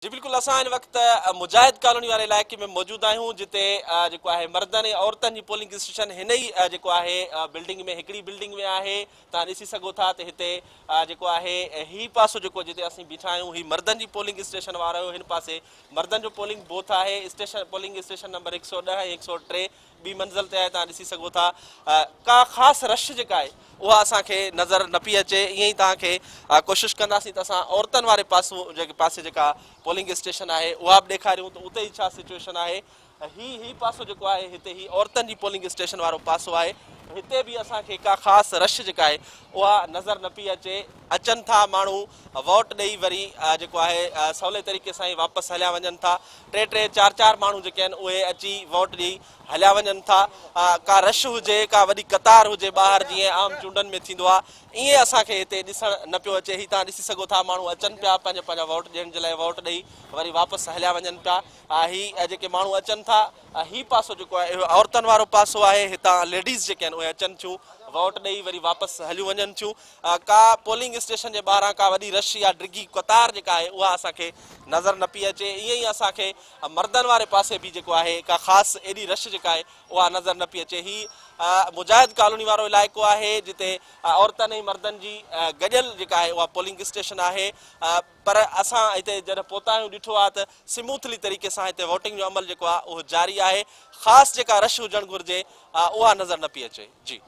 جي بلڪل اسان هن وقت مجاهد ڪالوني واري علائقي ۾ موجود آهيون جتي جيڪو آهي مردن ۽ عورتن جي پولنگ اسٽيشن هن ئي جيڪو آهي بلڊنگ ۾ هڪڙي بلڊنگ ۾ آهي. توهان ڏسي سگهو ٿا ته هتي جيڪو آهي هي پاسو جيڪو جتي اسين بيٺا آهيون هي مردن جي پولنگ اسٽيشن وارو هن پاسي مردن جو پولنگ بوٿ آهي. اسٽيشن پولنگ اسٽيشن نمبر 110 ۽ 103 ٻي منزل تي آهي. توهان ڏسي سگهو ٿا ڪا خاص رش جيڪا آهي اها اسان کي نظر نه پئي اچي. ائين ئي توهان کي ڪوشش ڪنداسين ته اسان عورتن واري پاسو جيڪي پاسي جيڪا پولنگ اسٽيشن آهي اها به ڏيکاريون ته اتي جي ڇا سچوئيشن آهي. هي هي پاسو جيڪو آهي هتي هي عورتن جي پولنگ اسٽيشن وارو پاسو آهي. هتي به اسان کي ڪا خاص رش جيڪا آهي اها نظر نه پئي اچي. اچن ٿا ماڻهو ووٽ ڏئي وري جيڪو آهي سولي طريقي سان ئي واپس هليا وڃن ٿا. ٽي ٽي چار چار ماڻهو جيڪي آهن اهي اچي ووٽ ڏئي هليا وڃن ٿا. ڪا رش هجي ڪا وڏي قطار هجي ٻاهر جيئن عام چونڊن ۾ ٿيندو آهي ائين اسان کي هتي ڏسڻ نه پيو اچي. هي توهان ڏسي سگهو ٿا ماڻهو اچن پيا پنهنجا پنهنجا ووٽ ڏيڻ جي لاء ووٽ ڏئي وري واپس هليا وڃن پيا. هي جيڪي ماڻهو اچن ٿا هي پاسو جيڪو آهي اهو عورتن وارو پاسو آهي. هتان ليڊيز جيڪي آهن اهي اچن ٿيون ووٽ ڏئي وري واپس هليون وڃن ٿيون. ڪا پولنگ اسٽيشن جي ٻاهران ڪا وڏي رش يا ڊگهي قطار جيڪا آهي اها اسان کي نظر نه پئي اچي. ائين ئي اسان کي مردن واري پاسي به جيڪو آهي ڪا خاص ايڏي رش جيڪا آهي اها نظر نه پئي اچي. هي مجاهد ڪالوني وارو علائقو آهي جتي عورتن ۽ مردن جي گڏيل جيڪا آهي اها پولنگ اسٽيشن آهي. پر اسان هتي جڏهن پهتا آهيون ڏٺو آهي ته سموٿلي طريقي سان هتي ووٽنگ جو عمل جيڪو آهي اهو جاري آهي. خاص جيڪا رش هجڻ گهرجي اها نظر نه پئي اچي. جي.